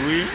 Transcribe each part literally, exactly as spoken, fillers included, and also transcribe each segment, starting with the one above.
Wi.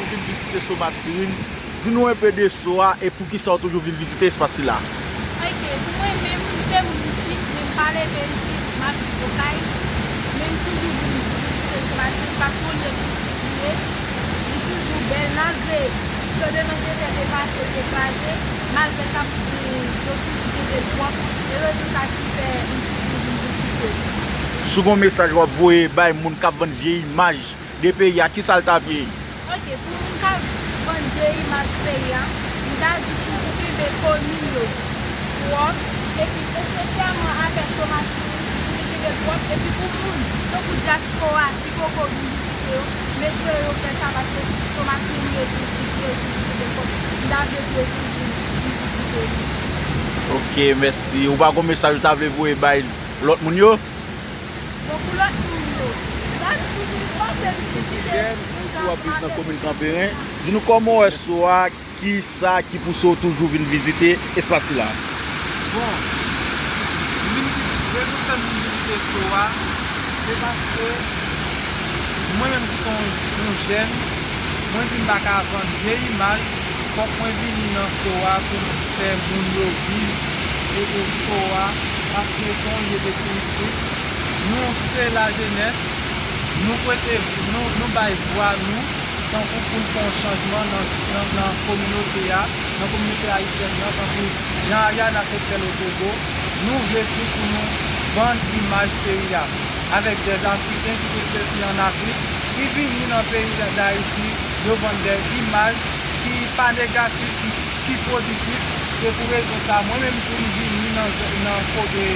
Ou vin vizite Somatirin. Di nou enpe de So a e poukisa w toujou vin vizite espas sila. Ok, pou mwen menm, m se moun isit, men m pa leve isit, m abite Okay. Men m toujou vin vizite Somatirin paske yon lye touristik li ye. Li toujou bèl, malgre tranblemanntè te pase, te kraze, malgre sa, m, yo toujou kenbe pwòp. E rezon sa ki fè m toujou vin vizite. Si w gen yon mesaj w ap voye bay moun k ap vann vye imaj de peyi a, kisa l ta vle ye? Ok, pou moun k ap vann vye imaj peyi a, m ta di pou, pou kenbe komin yo pwòp, epi espesyalman avèk Somatirin, pou kenbe pwòp, epi pou moun tankou dyaspora ki poko vin vizite yo, m espere yo fè sa paske Somatirin yo toujou, yo toujou kenbe pwòp. M ta vle pou yo toujou vin vizite li. Ok, mèsi. Ou pa gen mesaj ou ta vle voye bay lòt moun yo? Bon, pou lòt moun yo, m ta di pou moun yo vin vizite. Si w ap viv nan komin Kanperen, di nou kòman w wè So a, kisa ki pouse w toujou vin vizite espas sila? Bon, vin, rezon fè m vin vizite So a, se paske mwen menm ki se yon, yon jèn, mwen di m pa ka vann vye imaj, fòk mwen vini nan So a pou m fè moun yo viv e, e So a, paske se yon lye de touristik. Nou se lajenès, nou prete, nou, nou bay vwa nou, tankou pou n fè yon chanjman nan, nan, nan kominote a, nan kominote ayisyèn nan, tankou jan Ariana te fè l o Togo, nou vle tou pou nou vann imaj peyi a. Avèk dè Afriken ki te soti ann Afrik, ki vini nan peyi d-, Dayiti, yo vann dè imaj ki pa negatif, ki, ki pozitif. Se pou rezon sa, mwen menm tou m vini nan, nan, ko-, e,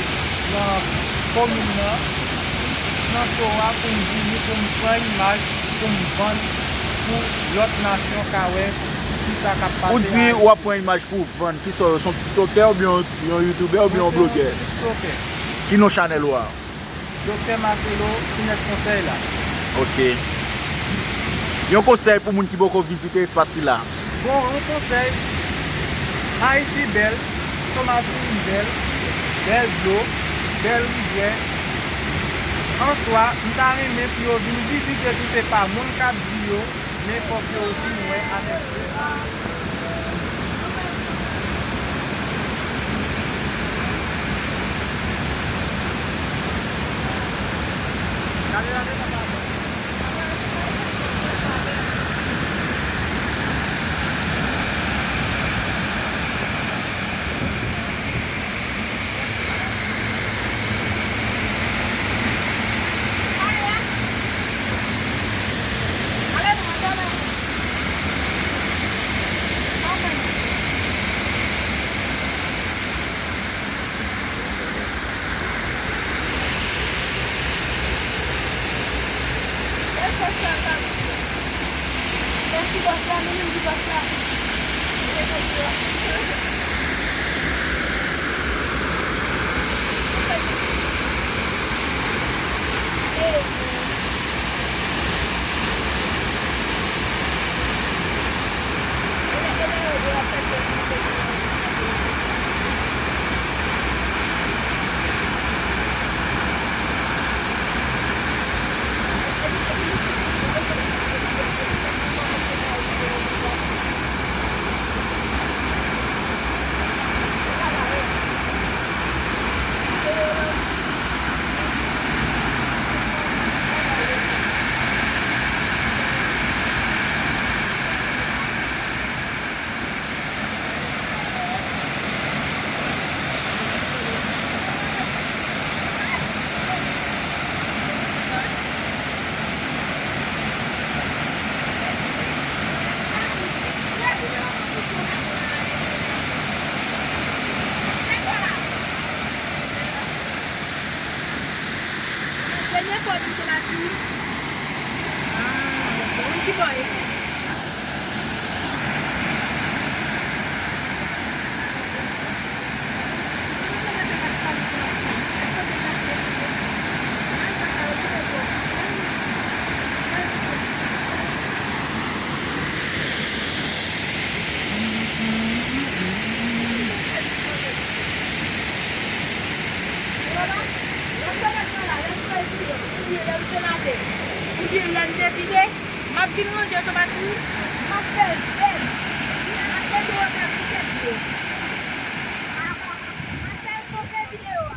nan komin nan, nan So a pou m vini, pou m pran imaj, pou m vann, pou lòt nasyon ka wè kisa k ap pase Ayiti. Ou di w ap pran imaj pou w vann, kisa w ye? Se yon tiktokè oubyen yon, yon youtubè oubyen yon blogè? Mwen se yon tiktokè. Ki non chanèl ou a? Doktè Marcelo, ti nèg konsèy la. Ok. Yon konsèy pou moun ki poko vizite espas sila. Bon, yon konsèy, Ayiti bèl, Somatirin bèl, bèl dlo, bèl rivyè. Answa, m ta renmen pou yo vin vizite tou, se pa moun k ap di yo, men fòk yo vin wè avèk je pa yo. Lè m senatè, oubyen lè m depite, m ap vin ranje Somati, m ap fè l bèl. M ap fè deyo sa pou tèt yo. M ap fè l pou fè videyo a.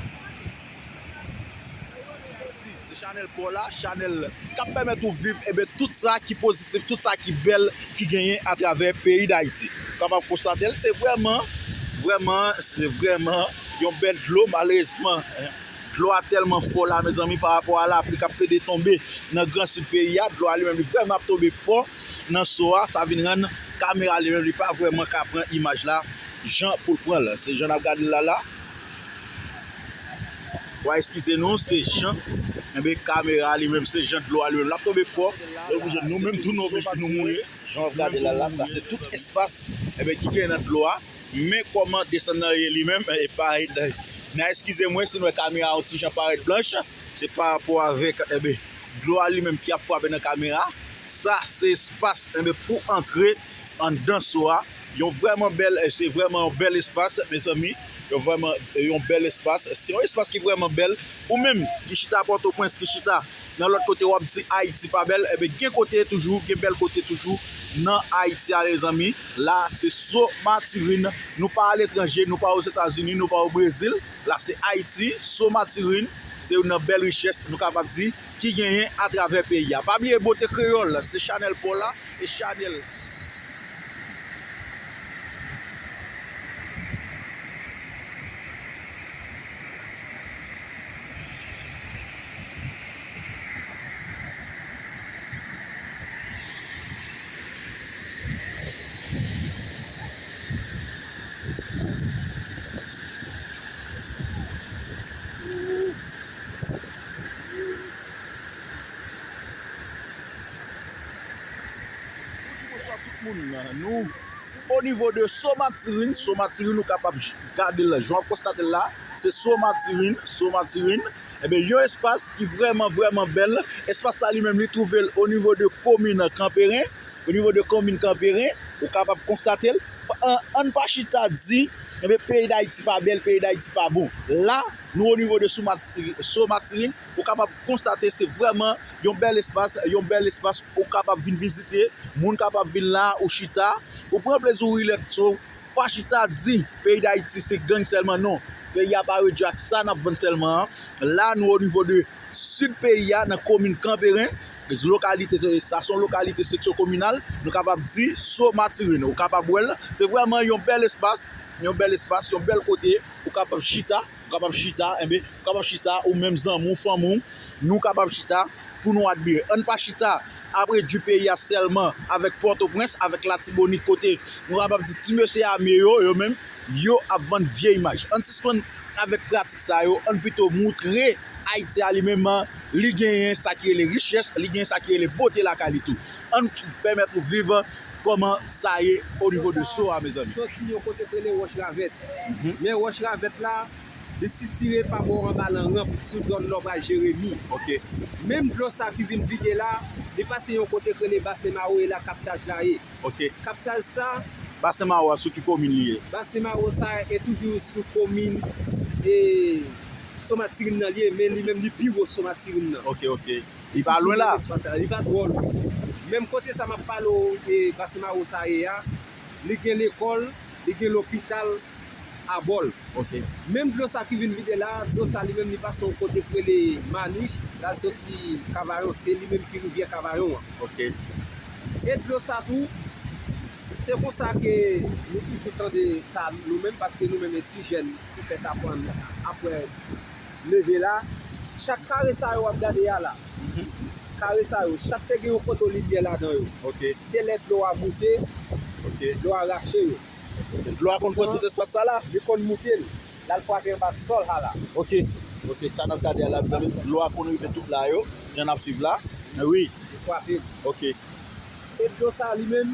Se chanèl pa w la, chanèl k ap pèmèt ou viv, enben, tout sa ki pozitif, tout sa ki bèl ki genyen atravè peyi Dayiti. Ou kapab konstate l, se vrèman, vrèman, se vrèman yon bèl dlo. Malerezman, dlo a tèlman fò la, mezanmi, pa rapò a lapli k ap pede tonbe nan gran sid peyi a. Dlo a li menm, li vrèman ap tonbe fò nan so a. Sa vin rann kamera li menm, li pa vrèman ka pran imaj la jan pou l pran l. Se jan n ap gade l la la. W a eskize nou, se jan, enben, kamera li menm, se jan dlo a li menm l ap tonbe fò. Donk, nou menm tou nou oblije nou mouye. Jan w ap gade l la la, sa se tout espas, enben, ki genyen nan dlo a. Men kòman desann nan ye li menm, e pa, n a eskize mwen si nou wè kamera yon ti jan parèt blanch. Se pa rapò avèk, enben, dlo a li menm ki ap frape nan kamera. Sa se espas, enben, pou antre anndan so a. Yon vrèman bèl, se vrèman yon bèl espas, mezanmi. Yon vrèman, yon bèl espas. Se yon espas ki vrèman bèl. Ou menm ki chita Pòtoprens, ki chita nan lòt kote, w ap di Ayiti pa bèl. Enben, gen kote toujou, gen bèl kote toujou nan Ayiti a, mezanmi. La, se So Matirin. Nou pa aletranje, nou pa Ozetazini, nou pa o Brezil. La, se Ayiti. So Matirin, se youn nan bèl richès, nou kapab di, ki genyen atravè peyi a. Pa bliye Bote Kreyòl, se chanèl pa w la, e chanèl Bonswa tout moun. Nou o nivo de So Matirin. So Matirin, ou kapab j- gade l, jan w ap konstate l la. Se So Matirin, So Matirin. Enben, yon espas ki vrèman, vrèman bèl. Espas sa li menm, li twouve l o nivo de komin Kanperen. O nivo de komin Kanperen, ou kapab konstate l. An, ann pa chita di, enben, peyi Dayiti pa bèl, peyi Dayiti pa bon. La, nou o nivo de So Mati- So Matirin, ou kapab konstate se vrèman yon bèl espas, yon bèl espas ou kapab vin vizite, moun kapab vin la, ou chita, ou pran plezi, ou rilèks, so, pa chita di peyi Dayiti se gang sèlman, non. Peyi a pa redui ak sa n ap vann sèlman an. La, nou o nivo de sid peyi a, nan komin Kanperen, lokalite, sa se yon lokalite seksyon kominal, nou kapab di So Matirin. Ou kapab wè l, se vrèman yon bèl espas, yon bèl espas, yon bèl kote, ou kapab chita, ou kapab chita, enben, ou kapab chita, ou menm zanmi w, fanmi w, nou kapab chita pou nou admire. Ann pa chita ap redui peyi a sèlman avèk Pòtoprens, avèk Latibonit, kote nou kapab di ti mesye ame yo, yo menm, yo ap vann vye imaj. Ann sispann avèk pratik sa yo, ann pito moutre Ayiti a li menm, li genyen sa ki rele richès, li genyen sa ki rele bote lakay li tou. Ann pèmèt nou viv kòman sa ye o nivo de So a, mezanmi. Soti yon kote k rele Wòch Ravèt. Mhm. Men Wòch Ravèt la, li sitiye pa bò anba Lanranp, sou zòn Lòbray Jeremi. Ok. Menm dlo sa ki vin vide la, li pase yon kote k rele Basen Mawo, e la kaptaj la ye. Ok. Kaptaj sa. Basen Mawo a sou ki komin li ye? Basen Mawo sa e toujou sou komin, e, So Matirin nan li ye, men li menm li pi wo So Matirin nan. Ok, ok. Li pa lwen la? Li pa twò lwen. Menm kote sa m ap pale w, e, Basen Mawo sa ye a, li gen lekòl, li gen lopital a bò l. Ok. Menm dlo sa ki vin vide la, dlo sa li menm li pase yon kote k rele Manich, la soti Kavayon, se li menm ki rivyè Kavayon an. Ok. E dlo sa tou, se konsa ke nou toujou tande sa nou menm, paske nou menm e ti jèn ki fèk aprann apre leve la. Chak kare sa yo w ap gade a la, mhm, kare sa yo, chak te gen yon poto libyè ladan yo. Ok. Se lè dlo a moute, ok, dlo a rache yo. Dlo a konn pran tout espas sa la? Li konn moute l. L al frape anba sòl sa la. Ok. Ok, sa n ap gade a la, mezanmi, dlo a konn rive tout la yo, jan n ap swiv la. Wi. Li frape l. Ok. E dlo sa li menm,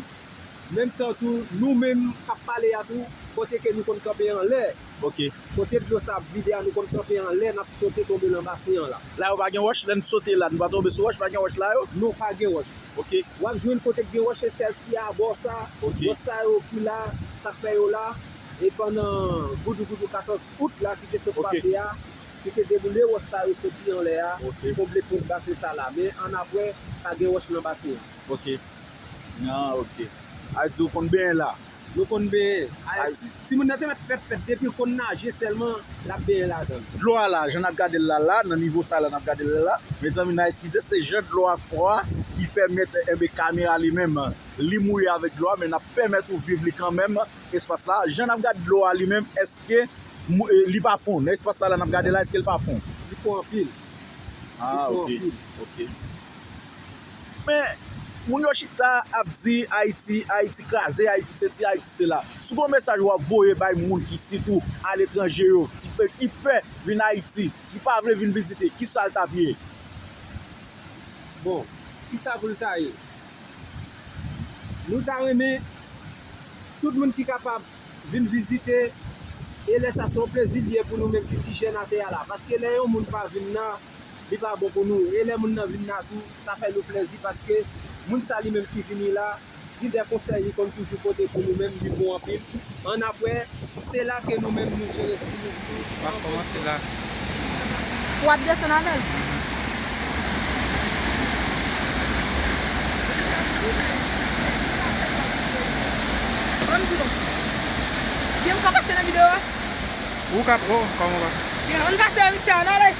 menm tan tou, nou menm k ap pale a tou, kote ke nou konn kanpe anlè. Ok. Kote dlo sa ap vide a, nou konn kanpe anlè, n ap sote tonbe nan basen an la. La yo pa gen wòch, lè n sote la, nou pa tonbe sou wòch, pa gen wòch la yo? Non, pa gen wòch. Ok. W ap jwenn kote k gen wòch, se sèl ti abò sa, ok, bò sa yo ki la, sa k fè yo la, e pandan goudougoudou katòz out la ki te sot, ok, pase a, ki te deboule wòch sa yo soti anlè a, konble pwent basen sa la. Men annapre, pa gen wòch nan basen an. Ok. Ah, ok. A di w konn benyen la? Nou konn benyen. Ay, ti, timoun nan te mèt fèt fèt, depi l konn naje sèlman, l ap benyen ladan l. Dlo a la, jan n ap gade l la, la, nan nivo sa la n ap gade l la, la. Mezanmi, n a eskize, se jan dlo a fò a ki pèmèt, enben, kamera li menm, li mouye avèk dlo a, men n ap pèmèt ou viv li kanmenm, espas la. Jan n ap gade dlo a li menm, èske mou-, e, li pa fon? Nan espas sa la n ap gade la, èske l pa fon? Li fon anpil. Ah, ok. Ok. Men, moun yo chita ap di Ayiti, Ayiti kraze, Ayiti sesi, Ayiti sela. Si w gen yon mesaj w ap voye bay moun ki sitou aletranje yo, ki pè, ki pè vin Ayiti, ki pa vle vin vizite, ki sa l t ap ye? Bon, ki sa pou l ta ye? Nou ta renmen tout moun ki kapab vin vizite, e lè sa se yon plezi li ye pou nou menm ki ti jèn atè a la. Paske lè yon moun pa vin la, li pa bon pou nou. E lè moun nan vin la tou, sa fè nou plezi paske moun sa li menm ki vini la, gen de konsèy li konn toujou pote pou nou menm, li bon anpil. Annapre, se la ke nou menm nou jere ti nou. W ap kòmanse la. W ap desann avè l? Ban m di nou. Byen, m ka pase nan videyo a? Ou ka, oh, kòman w pa? Byen, ann pase, mesye, ann ale.